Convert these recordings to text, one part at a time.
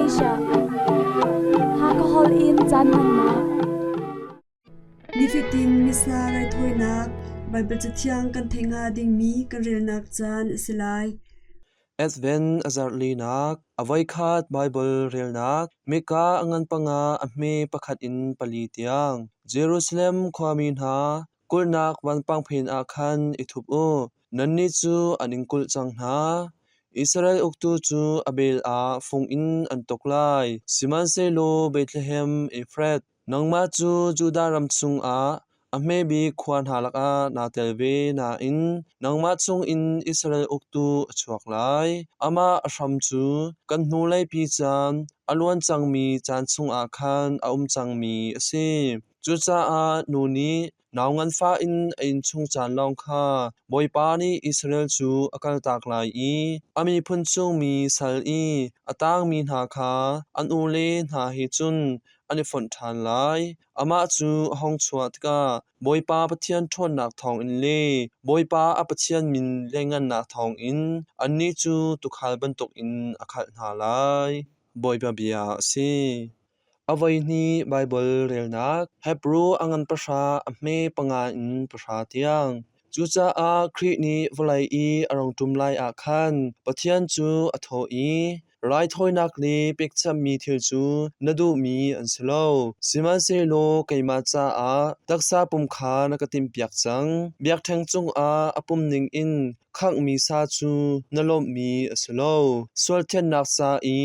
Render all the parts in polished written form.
Asia. Hakha holh in caan hmannak. Nifatin Missa raithawinak Baibal Cathiang kan theih hnga dingmi kan relnak caan a si lai. Advent a zarh linak, a voikhat Baibal relnak, Mika a ngan panga a hme pakhat in pali tiang. Jerusalem khuami hna, kulhnak vanpang phen ah khan i thup u. Nannih cu an in kulh cang hna. Israel uktu cu a bel ah fung in an tuk lai. Sihmanhsehlaw Bethlehem Efrath, nangmah cu Judah ram chungah a hme bik khua hna lakah naa tel ve nain nangmah chungin Israel uktu a chuak lai. Amah a hram cu kan hnuleipi caan, a luan cangmi caan chungah khan a um cangmi a si. Cucaah nu nih nau nganfah in a innchung caan lawng kha Bawipa nih Israel cu a kaltak lai i a miphun chungmi sal i a tangmi hna kha an ule hna he cun an i fonh ṭhan lai. Amah cu a hung chuah tikah Bawipa Pathian ṭhawnnak thawngin le Bawipa a Pathian min lianngannak thawngin annih cu tuukhal bantukin a khalh hna lai. Bawipa bia a si. A voihnih Baibal relnak Hebru a ngan pahra a hme panga in pahra tiang. Cucaah Khrih nih vawlei i a rung ṭum lai ah khan Pathian cu a thawh i, Raithawinak le pekchanhmi thil cu na duhmi an si lo, sihmanhsehlaw keimah caah taksa pum kha na ka timhpiak cang. Biakṭheng cungah a pum ningin khanghmi sa cu na lawmhmi a si lo. Sual thianhnak ca i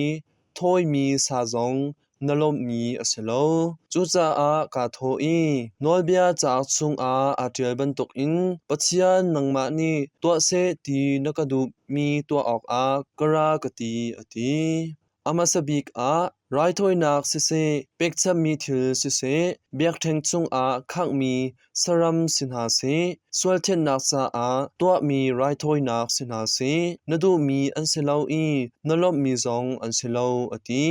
thawimi sa zong na lawmhmi a si lo. Cucaah kaa thawh i, nawlbia cauk chungah aa ṭial bantukin Pathian nangmah nih tuah seh ti na ka duhmi tuah awkah ka ra ka ti, a ti. A hmasa bik ah raithawinak siseh, pekchanhmi thil siseh, biakṭheng cungah khanghmi saram si hna seh, sualthianhnak caah tuahmi raithawinak si hna seh, na duhmi an si lo i na lawmhmi zong an si lo, a ti.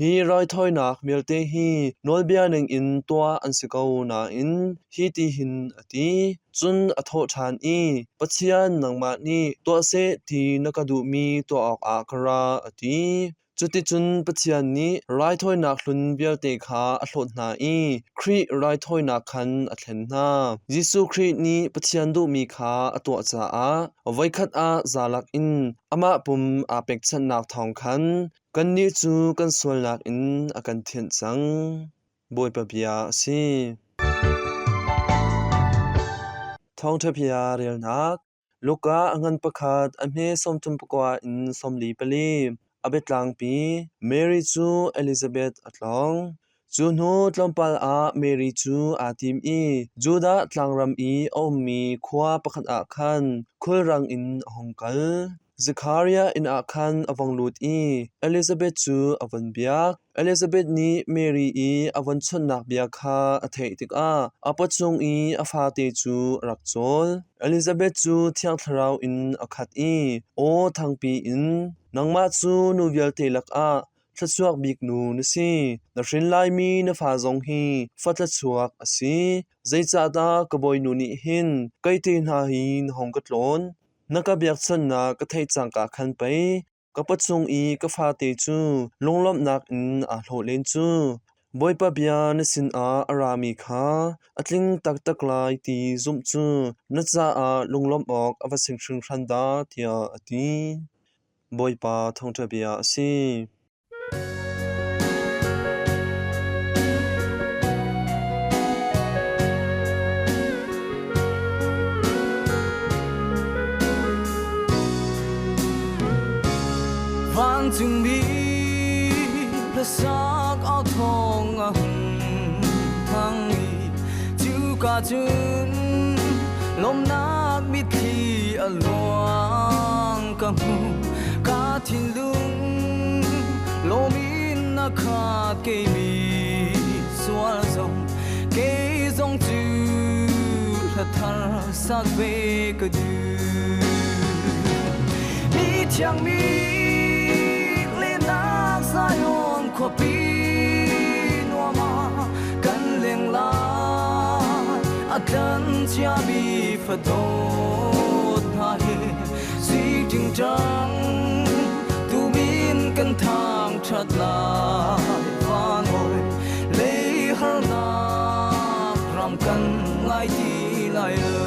Hi raithawinak vialte hi nawlbia ningin tuah an si ko nain hi ti hin a ti. Cun a thawh ṭhan i, Pathian nangmah nih tuah seh ti na ka duhmi tuah awkah ka ra, a ti. Cuticun Pathian nih raithawinak hlun vialte kha a hlawt hna i Khrih raithawinak khan a thlen hna. Jesuh Khrih nih Pathian duhmi kha a tuah caah voikhat ah zalak in amah pum aa pekchanhnak thawng khan kannih cu kan sualnak in a kan thianh cang. Bawipa bia a si. Thawngṭha bia relnak Luka a ngan pakhat a hme 34 in 44. A biatlangpi Mary cu Elizabeth a tlawng. Cu hnu tlawmpal ah Mary cu aa tim i Judah tlangram i a ummi khua pakhat ah khan khulrang in a hung kal. Zekhariah inn ah khan a vung lut i Elizabeth cu a vun biak. Elizabeth nih Mary i a von chawnhnak bia kha a theih tikah a pawchung i a fate cu a rak cawl. Elizabeth cu Thiang Thlarau in a khat i aw thangpi in, Nangmah cu nu vialte lakah thluachuak bik nu na si. Na hrin laimi na fa zong hi fa thluachuak a si. Zeicahdah ka bawinu nih hin kei te hna hi na hung ka tlawn? Na ka biakchanhnak ka theih cangka khan pei Ka pawchung i ka fate cu lunglawmhnak in aa hlawh len cu. Bawipa bia na sinah a rami kha a tling taktak lai ti zumh cu na caah lunglawmh awk a va si hringhran dah, tiah a ti. Bawipa thawngṭha bia a si. Vancungmi hlasak au thawng a hung thang i cuka cun lawmhnak mitthli a luang ka hmu ka thinlung lawm in na khat keimi sual zong kei zong cu hla thar sak ve ka duh mi thiang mi lehnak Zion khuapi nuam ah kan leng lai a tlan ciami fadawt hna he si ṭingṭang tumin kan thang ṭha. that lai van hoi lei harnak ram kan ngai ti lai lo.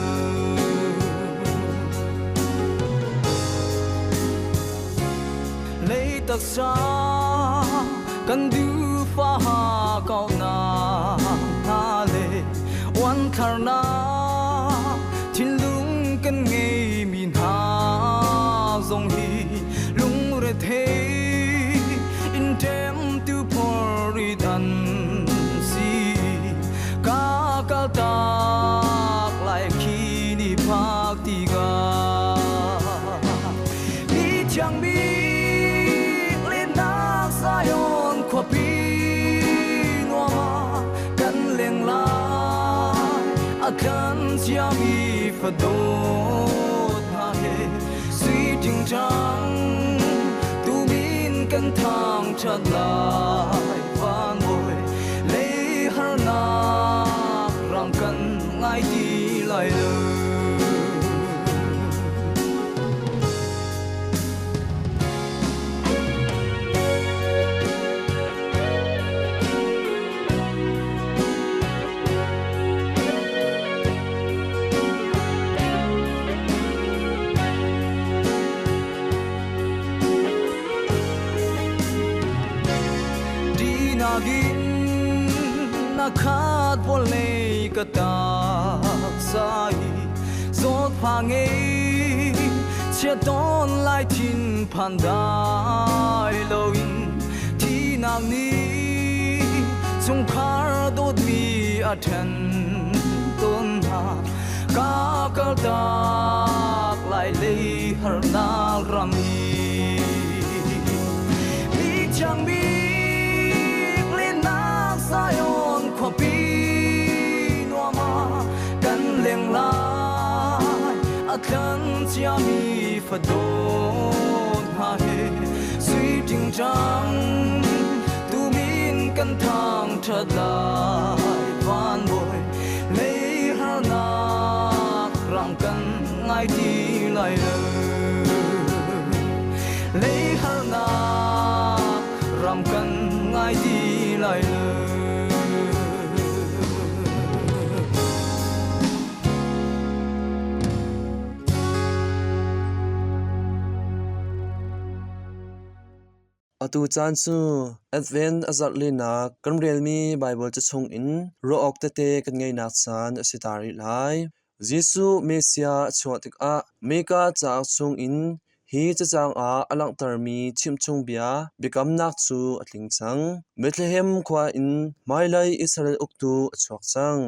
Lei taksa kan dufa kau na hna le wan tharna thinlung kan ngei mi hna zong hi lungre thei in tem tu phori dan si ka kal tak lai khi ni phak ti ga mi thiang bik lennak Zion khuapi nuam ah kan leng lai a tlan ciami fadawt hna he sui ṭingṭang tumin kan thangṭhat lai van bawi lei harnak ram kan ngai ti lai lo. Dinagin na khat vawlei ka taksa hi zawt pha ngei chia tawn lai thin phan dai loin thinak nih chungkhar dawtmi a ṭhen tawn hna ka kaltak lai lei harnak ram hi mi thiang bik lennak Zion khuapi nuam ah kan leng lai a tlan ciami fadawt hna he sui ṭingṭang tumin kan thangṭhat lai van bawi lei harnak ram kan ngai ti lai lo lei harnak ram kan ngai ti lai lo. Atu caan cu Advent a zarh linak kan relmi Baibal ca chungin ruah awk tete kan ngeihnak caan a si ta rih lai. Jesuh Messiah a chuah tikah Mika cauk chungin hi cacang ah a langhtermi chimchungbia biakamnak cu a tling cang. Bethlehem khua in hmailei Israel uktu a chuak cang.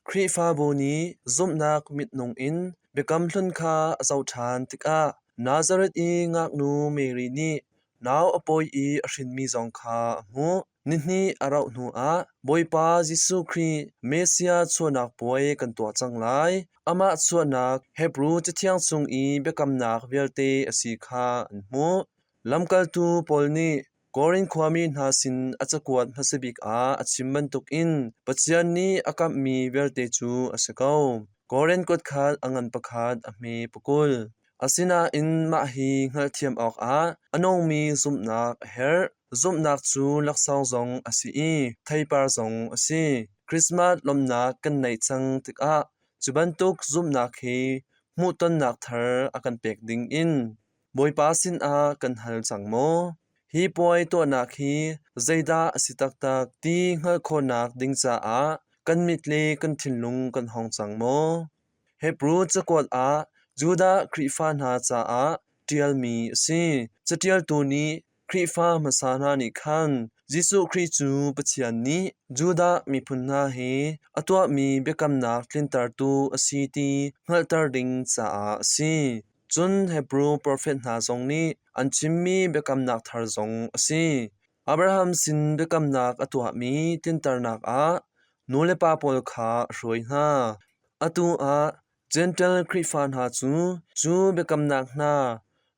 Khrihfabu nih zumhnak mitnung in Biakam Hlun kha a zoh ṭhan tikah Nazareth i ngaknu Mary nih nau a pawi i a hrinmi zong kha a hmuh. Nihnih a rauh hnuah Bawipa Jesuh Khrih Messiah chuahnak puai kan tuah cang lai. Amah chuahnak Hebru Cathiang chung i biakamnak vialte a si kha an hmuh. Lamkaltu Paul nih Korin khuami hna sin a cakuat hmasa bik ah a chim bantukin Pathian nih a kamhmi vialte cu a si ko. Korin kutkhat a ngan pakhat a hme pakul. Asinain mah hi hngalhthiam awkah a nungmi zumhnak a herh. Zumhnak cu laksawng zong a si i theipar zong a si. Christmas lawmhnak kan neih cang tikah cu bantuk zumhnak hi hmuhtonnak thar a kan pek dingin Bawipa sinah kan hal cang maw? Hi puai tuahnak hi zeidah a si taktak ti hngalh khawhnak ding caah kan mit le kan thinlung kan hong cang maw? Hebru cakuat ah Judah Khrihfa hna caah ṭialmi a si. Caṭialtu nih Khrihfa hmasa hna nih khan Jesuh Khrih cu Pathian nih Judah miphun hna he a tuahmi biakamnak tlintertu a si ti hngalhter ding caah a si. Cun Hebru profet hna zong nih an chimmi biakamnak thar zong a si. Abraham sin biakamnak a tuahmi tlinternak ah nulepa pawl kha a hruai hna. Atu ah Jentail Khrihfa hna cu cu biakamnak hna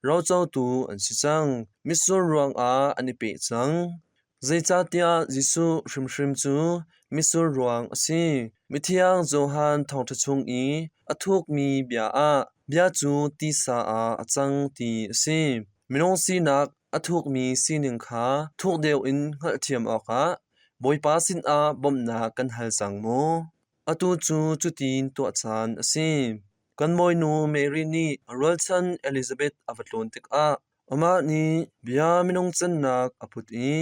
rocotu an si cang. Mitsur ruangah an i peh cang. Zeicahtiah Jesuh hrimhrim cu mitsur ruang a si. Mithiang Johan thawngṭha chung i a thukmi bia ah bia cu tisa ah a cang ti a si. Minung sinak a a thukmi sining kha thuk deuh in hngalhthiam awkah Bawipa sinah bawmhnak kan hal cang maw? Atu cu cutin tuah caan a si. Kan mawinu Mary nih a rualchan Elizabeth a va tlawn tikah amah nih bia minung cannak a put i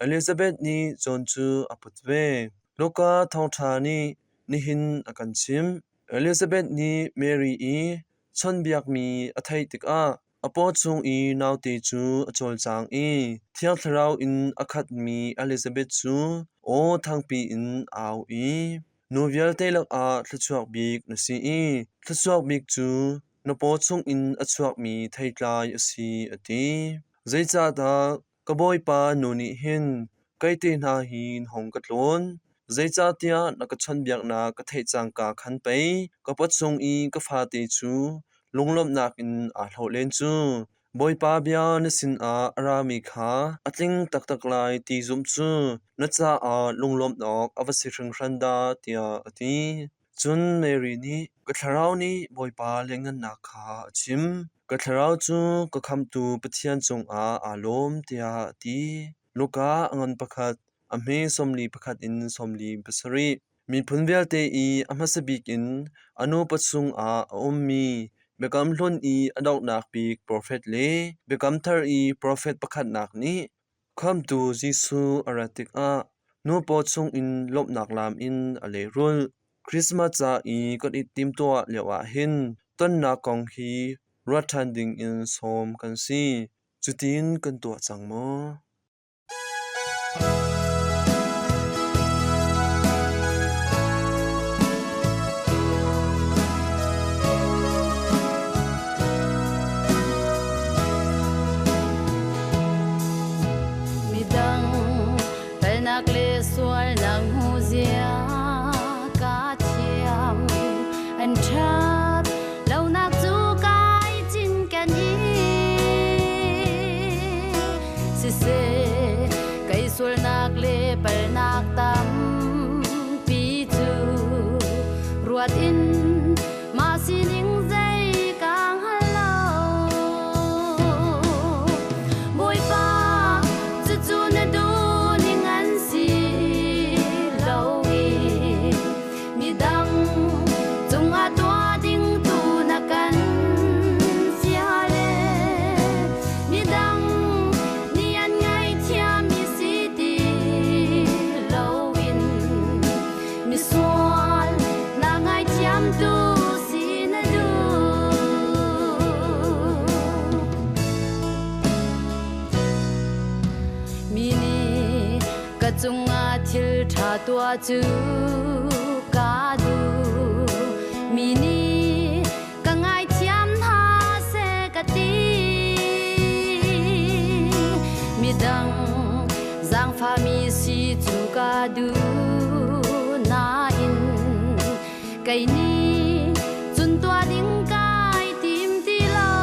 Elizabeth nih John cu a put ve. Luka thawngṭha nih nihin a kan chimh. Elizabeth nih Mary i chawnhbiakmi a theih tikah a paw chung i naute cu a cawlcang i Thiang Thlarau in a khatmi Elizabeth cu aw thangpi in a au i, Nu vialte lakah thluachuak bik na si i thluachuak bik cu na paw chungin a chuakmi theitlai a si, a ti. Zeicahdah Ka bawipa nu nih hin kei te hna hi na hung ka tlawn, zeicahtiah na ka chawnhbiaknak ka theih cangka khan pei ka pawchung i ka fate cu lunglawmhnak in aa hlawh len cu. Bawipa bia na sinah a rami kha a tling taktak lai ti zumh cu na caah lunglawmh awk a va si hringhran dah, tiah a ti. Cun Mary nih, Ka thlarau nih Bawipa lianhngannak kha a chim. Ka thlarau cu ka Khamhtu Pathian cungah aa lawm, tiah a ti. Luka a ngan pakhat, a hme 41 in 47. Miphun vialte i a hmasa bik in a nupa chungah a ummi Biakam Hlun i a donghnak bik profet le Biakam Thar i profet pakhatnak nih Khamhtu Jesuh a rat tikah nu paw chungin lawmhnak lam in a lehrulh. Christmas ca i kan i timhtuah lioah hin tonnak kong hi ruat ṭhan dingin sawm kan si. Cutin kan tuah cang maw? Midang palnak le sualnak hmu zia ka thiam an ṭhat lonak cu kai cinken i siseh kei sualnak le palnak tampi cu ruat in Mah sining zei ka hngal lo. Bawipa, cucu na duhning an si lo i midang cungah tuah ding tu na kan fial e. Midang nih an ngaihthiam i si ti loin misual na ngaithiamtu si na duh. Mi nih ka cungah thil ṭha tuah cu ka duh. Mi nih ka ngaithiam hna seh ka ti. Midang zaangfahmi si cu ka duh nain kei nih cun tuah ding kai tim ti lo.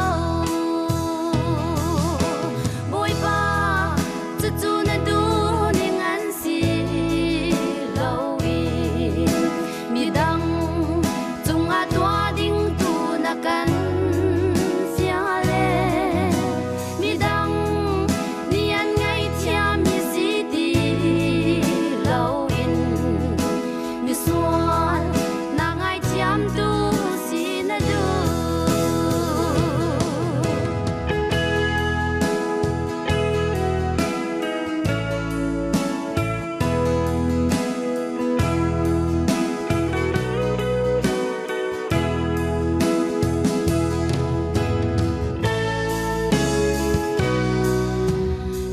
Bawipa, cucu na duhning an si lo i midang cungah tuah ding tu na kan fial e. Midang nih an ngaihthiam i si ti loin misual na ngaithiamtu si na duh.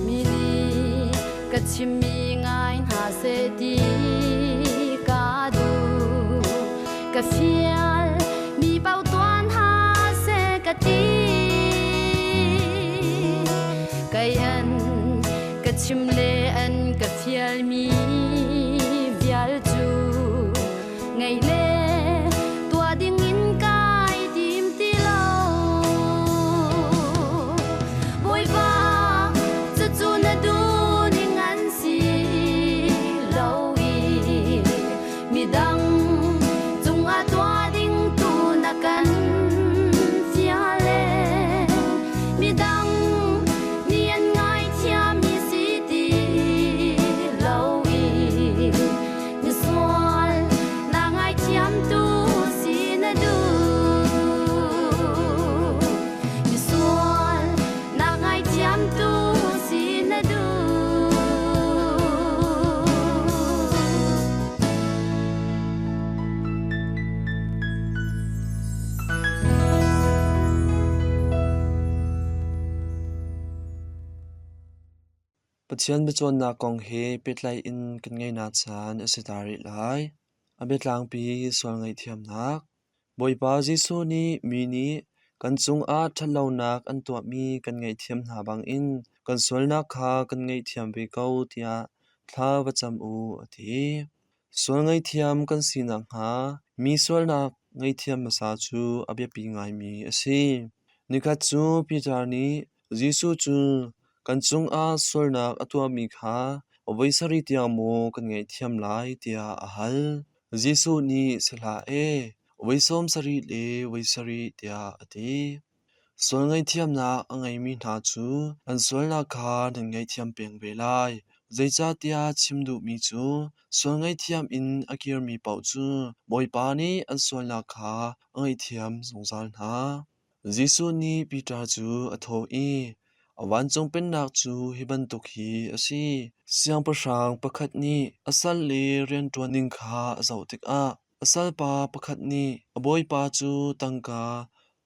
Mi nih ka chimmi ngai hna seh ti ka duh. Ka fial mi paoh tuan hna seh ka ti. Kei an ka chim le an ka fialmi vial cu ngei le tuah dingin kai tim ti lo. Bawipa, cucu na duhning an si lo i midang cungah tuah ding tu na kan fial e. Midang nih an Pathian biacawnnak kong he pehtlaih in kan ngeihnak caan a si ta rih lai. A biatlangpi sual ngaihthiamnak. Bawipa Jesuh nih mi nih kan cungah ṭhatlonak an tuahmi kan ngaihthiam hna bangin kan sualnak kha kan ngaihthiam ve ko tiah thla va cam u a ti. Sual ngaihthiam kan si nakhnga mi sualnak ngaihthiam hmasa cu a biapi ngaimi a si. Nikhat cu Peter nih Jesuh cu kan cungah sualnak a tuahmi kha voi sarih tiang maw kan ngaihthiam lai tiah a hal. Jesuh nih si hlah e, voi sawm sarih le voi sarih tiah a ti. Sual ngaihthiamnak a ngeimi hna cu an sualnak kha nan ngaihthiam peng ve lai. Zeicahtiah chim duhmi cu sual ngaihthiam in a kirmi paoh cu Bawipa nih an sualnak kha a ngaihthiam zungzal hna. Jesuh nih Peter cu a thawh i, A vancung pennak cu hi bantuk hi a si. Siangpahrang pakhat nih a salle rianṭuan ning kha a zoh tikah a salpa pakhat nih a bawipa cu tangka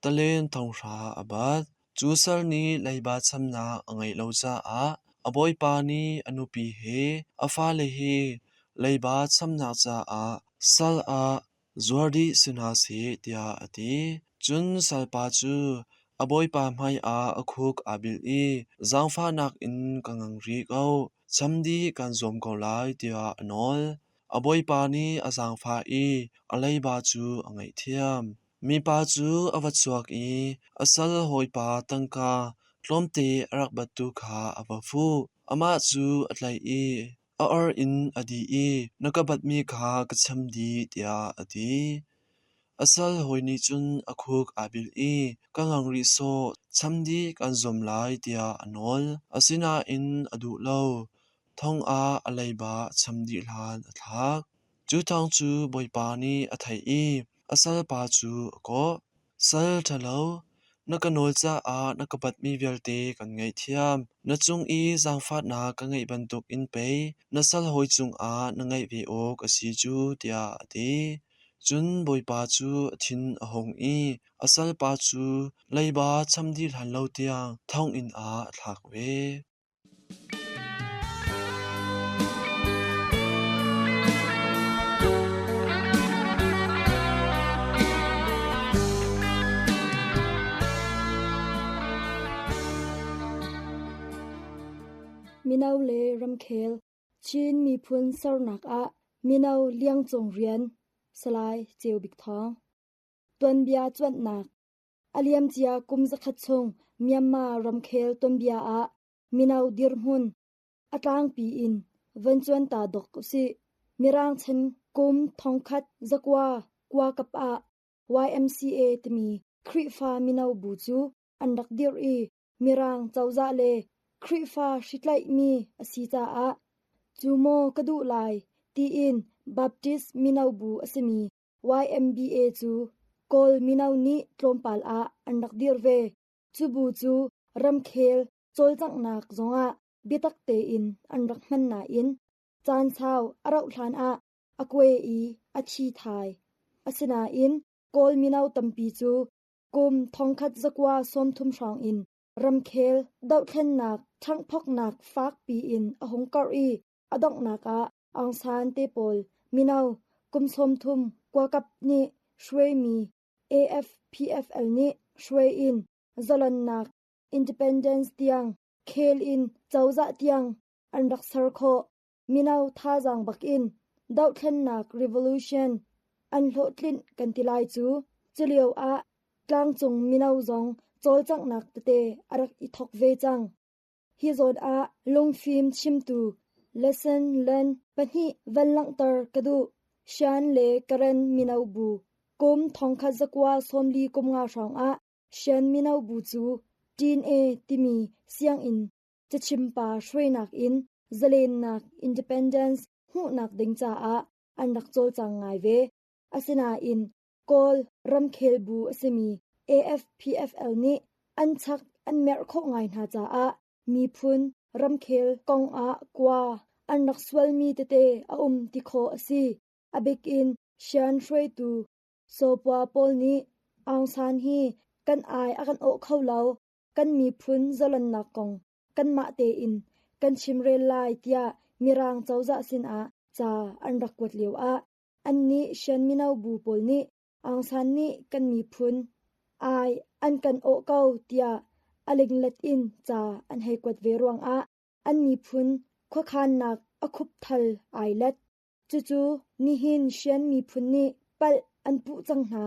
talen thonghra a bat. Cu sal nih leiba chamnak a ngeih lo caah a bawipa nih a nupi he a fale he leiba chamnak caah sal ah zuar dih si hna seh tiah a ti. Cun salpa cu a bawipa hmaiah a khuk aa bil i zaangfahnak in ka ngang rih ko, cham dih kaan zuam ko lai tiah a nawl. A bawipa nih a zaangfah i a leiba cu a ngaihthiam. Mipa cu a va chuak i a sal hawipa tangka tlawmte a rak battu kha a va fuh. Amah cu a tlaih i a or in a dih i na ka batmi kha ka cham dih tiah a ti. A sal hawi nih cun a khuk aa bil i ka ngang rih sawh, cham dih kan zuam lai tiah a nawl. Asinain a duh lo. Thong ah a leiba cham dih hlan a thlak. Cu thawng cu Bawipa nih a theih i a salpa cu a kawh. Sal ṭhalo, na ka nawl caah na ka batmi vialte kan ngaihthiam. Na cung i zaangfahnak ka ngeih bantukin pei na sal hawi cungah na ngeih ve awk a si cu, tiah a ti. Cun Bawipa cu a thin a hung i a salpa cu leiba cham dih hlan lo tiang thonginn ah a thlak ve. Mino le ramkhel Chin miphun sernak ah mino liangcung rian Salai Ceu Bik Thawng. Tuanbia cuanhnak A liamcia kum zakhat chung Myanmar ramkhel tuanbia ah mino dirhmun a tlangpi in von cuan ta dok usih. Mirang chan kum thongkhat zakua kuakap ah YMCA timi Khrihfa mino bu cu an rak dirh i Mirang cozah le Khrihfa hritlaihmi a si caah cu maw ka duh lai tiin Baptist mino bu a simi YMBA cu Kawl mino nih tlawmpal ah an rak dirh ve. Cu bu cu ramkhel cawlcanghnak zongah biatak tein an rak hman nain caan sau a rauh hlan ah a kuai i a thi thai. Asinain Kawl mino tampi cu kum thongkhat zakua sawmthum hrawng in ramkhel dohthlennak ṭhanghphawknak fakpi in a hung karh i a donghnak ah Aung San te pawl mino kum 30 kuakap nih hruaimi AFPFL nih hruai in zalonnak independence tiang khel in cozah tiang an rak ser khawh. Mino thazaang bak in dohthlennak revolution an hlawhtlinh kan ti lai cu. Culio ah tlangcung mino zong cawlcanghnak tete a rak i thok ve cang. Hi zawn ah lungfim chimtu lesson learn pahnih van langhter ka duh. Shan le Karen mino bu kum thongkhat zakua sawmli kum nga hrawngah Shan mino bu cu Ṭin-e timi sianginn cachimpa hruainak in zalennak independence hmuhnak ding caah an rak cawlcang ngai ve. Asinain Kawl ramkhel bu a simi AFPFL nih an chak an merh khawh ngai hna caah miphun ramkhel kong ah kua an rak sualmi tete a um ti khawh a si. A bik in Shan hruaitu Sawpua pawl nih Aung San hi kan ai a kan awh kho lo, kan miphun zalonnak kong kanmah tein kan chimrel lai tiah Mirang cozah sinah ca an rak kuat lioah annih Shan mino bu pawl nih Aung San nih kan miphun ai an kan awh ko tiah a linglet in ca an hei kuat ve ruangah an miphun khuakhannak a khupthal ai let. Cucu nihin Shan miphun nih palh an puh cang hna.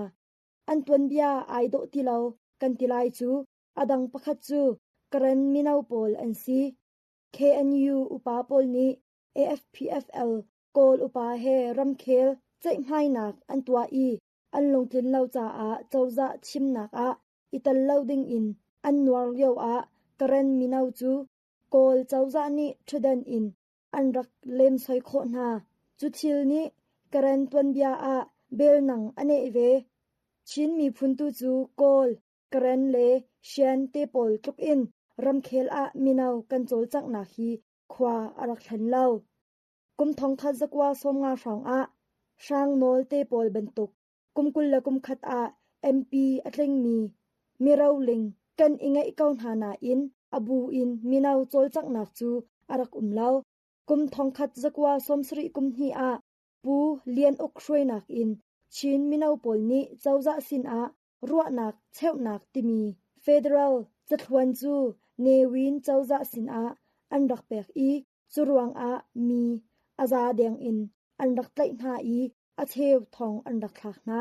An tuanbia ai dawh ti lo kan ti lai cu. A dang pakhat cu Karen mino pawl an si. KNU upa pawl nih AFPFL Kawl upa he ramkhel ceihmainak an tuah i an lungtlin lo caah cozah thimnak ah i tel lo dingin an nuar lioah Karen mino cu Kawl cozah nih ṭhutdan in an rak lemsoi khawh hna. Cu thil nih Karen tuanbia ah belnang a neh ve. Chin miphun tu cu Kawl, Karen le Shan te pawl tluk in ramkhel ah mino kan cawlcanghnak hi khua a rak thlen lo. Kum 1950 hrawng ah Hrang Nawl te pawl bantuk kum 21 ah MP a tlingmi miroling kan i ngeih ko hna nain a bu in mino cawlcanghnak cu a rak um lo. Kum 1972 ah Pu Lian Uk hruainak in Chin mino pawl nih cozah sinah ruahnak cheuhnak timi federal cathluan cu Ne Win cozah sinah an rak pek i cu ruangah mi a za deng in an rak tlaih hna i a cheu thong an rak thlak hna.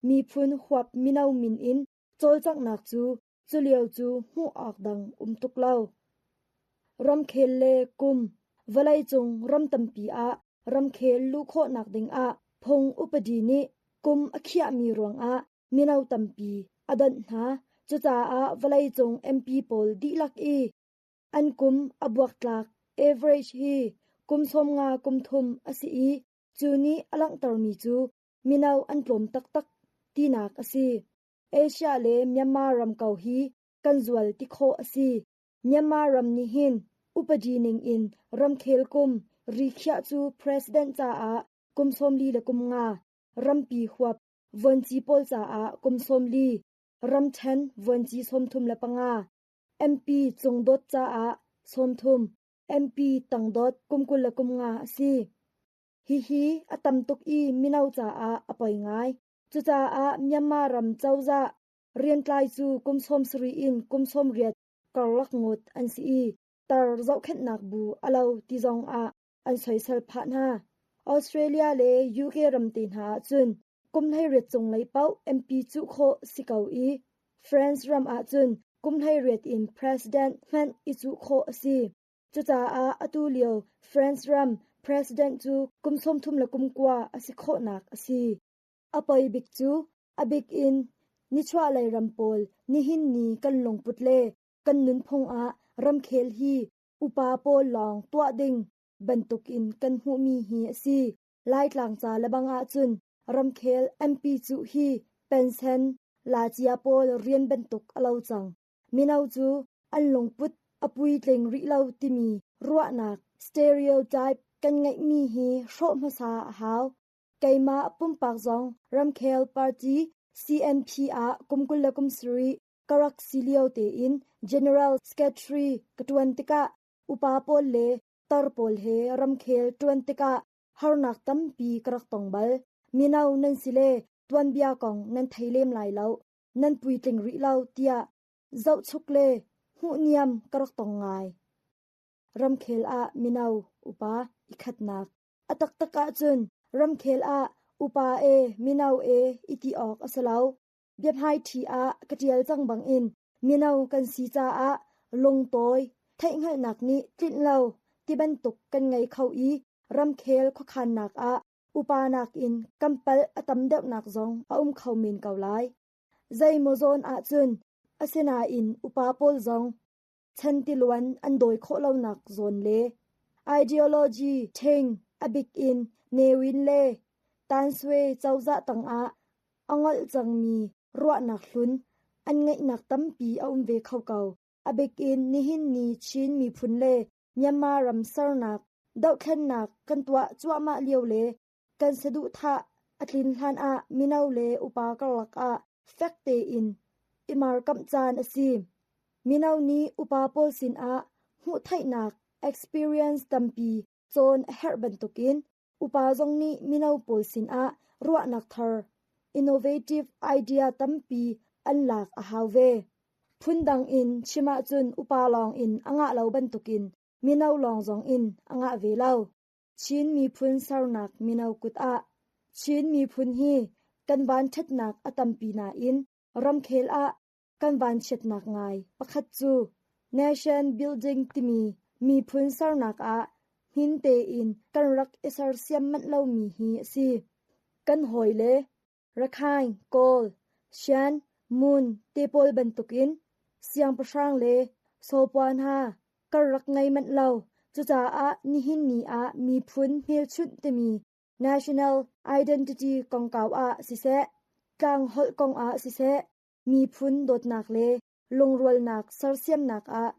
Miphun huap mino min in cawlcanghnak cu culio cu hmuh awk dang um tuk lo. Ramkhel le kum vawleicung ram tampi ah ramkhel luh khawhnak dingah phung upadi nih kum a khiahmi ruangah mino tampi a donh hna. Cucaah vawleicung MP pawl dihlak i an kum a buaktlak average hi kum 50 kum thum a si i cu nih a langhtermi cu mino an tlawm taktak tinak a si. Asia le Myanmar ram ko hi kan zual ti khawh a si. Myanmar ram nih hin upadi ning in ramkhel kum rikhiah cu president caah kum 45, rampi huap vuanci pawl caah kum 40, ramṭhen vuanci 35, MP cungdot caah 30, MP tangdot kum 25 a si. Hihi a tam tuk i mino caah a poi ngai. Cucaah Myanmar ram cozah riantlai cu kum 70 in kum 80 karlak ngawt an si i tar zohkhenhnak bu a lo ti zong ah an soisel phah hna. Australia le UK ram te hna ahcun kum 18 cunglei paoh MP cuh khawh si ko i France ram ahcun kum 18 in president hmanh i cuh khawh a si. Cucaah atu lio France ram president cu kum 39 a si khawhnak a si. A poi bik cu a bik in nichuahlei ram pawl nihin ni kan lungput le kan nunphung ah ramkhel hi upa pawl lawng tuah ding bantukin kan hmuhmi hi a si. Laitlang ca lebang ahcun ramkhel MP cuh hi pensen lacia pawl rian bantuk a lo cang. Mino cu an lungput a puitling rih lo timi ruahnak stereotype kan ngeihmi hi hrawh hmasa a hau. Keimah pumpak zong ramkhel party CNP ah kum 27 ka rak si lio tein General Secretary ka ṭuan tikah upa pawl le tar pawl he ramkhel ṭuan tikah harnak tampi ka rak tong bal. Mino nan si le tuanbia kong nan thei lem lai lo, nan puitling rih lo tiah zohchuk le hmuhniam ka rak tong ngai. Ramkhel ah mino upa i khatnak. A taktak ahcun ramkhel ah upa e mino e i ti awk a si lo. Biahmaiṭhi ah ka ṭial cang bangin mino kan si caah lungtawi, theihhngalhnak nih tlinh lo ti bantuk kan ngei kho i ramkhel khuakhannak ah upa nakin kan palh a tam deuhnak zong a um kho men ko lai. Zeimaw zawn ahcun asinain upa pawl zong chan tiluan an dawi khawh lonak zawn le ideology ṭhing a bik in Ne Win le Tan Swe cozah tangah a ngolh cangmi ruahnak hlun an ngeihnak tampi a um ve kho ko. A bik in nihin ni Chin miphun le Myanmar ram sernak, dohthlennak kan tuah cuahmah lio le kan saduhthah a tlin hlan ah mino le upa karlak ah fek tein i markamh caan a si. Mino nih upa pawl sinah hmuhtheihnak Experience tampi cawn a herh bantukin upa zong nih mino pawl sinah ruahnak thar, innovative idea tampi an lak a hau ve. Phundang in chim ahcun upa lawng in a ngah lo bantukin mino lawng zong in a ngah ve lo. Chin miphun sernak mino kut ah Chin miphun hi kan vanṭhatnak a tampi nain ramkhel ah kan vanchiatnak ngai pakhat cu nation building timi miphun sernak ah hmin tein kan rak i sersiam manh lomi hi a si. Kan hawile Rakhine, Kawl, Shan, Mun te pawl bantukin siangpahrang le sawpua hna kan rak ngei manh lo. Cucaah nihin ni ah miphun hmelchunh timi national identity kongkau ah siseh, tlangholh kong ah siseh, miphun dawtnak le lungrualnak sersiamnak ah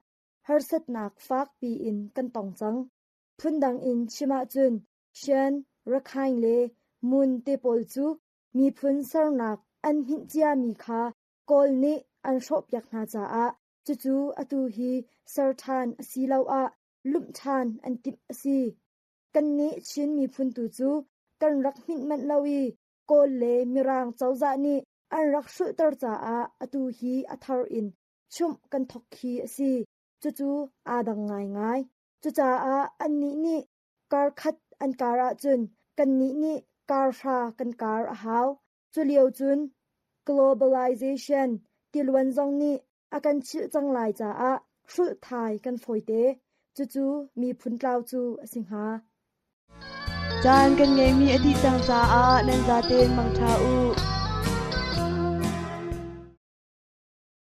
harsatnak fakpi in kan tong cang. Phundang in chim ahcun Shan, Rakhine le Mun te pawl cu miphun sernak an hminh ciami kha Kawl nih an hrawhpiak hna caah cucu atu hi ser ṭhan asiloah lumh ṭhan an timh a si. Kannih Chin miphun tu cu kan rak hminh manh lo i Kawl le Mirang cozah nih an rak hrulhter caah atu hi a thar in chumh kan thawk khi a si. Cucu aa dang ngaingai. Cucaah annih nih kar khat an kar ahcun kannih nih kar hra kan kar a hau. Culio cun globalization tiluan zong nih a kan chilh cang lai caah hrulh thai kan fawite. Cucu miphun tlau cu a si hnga. Caan kan ngeihmi a dih cang caah nan zaten mangṭha u.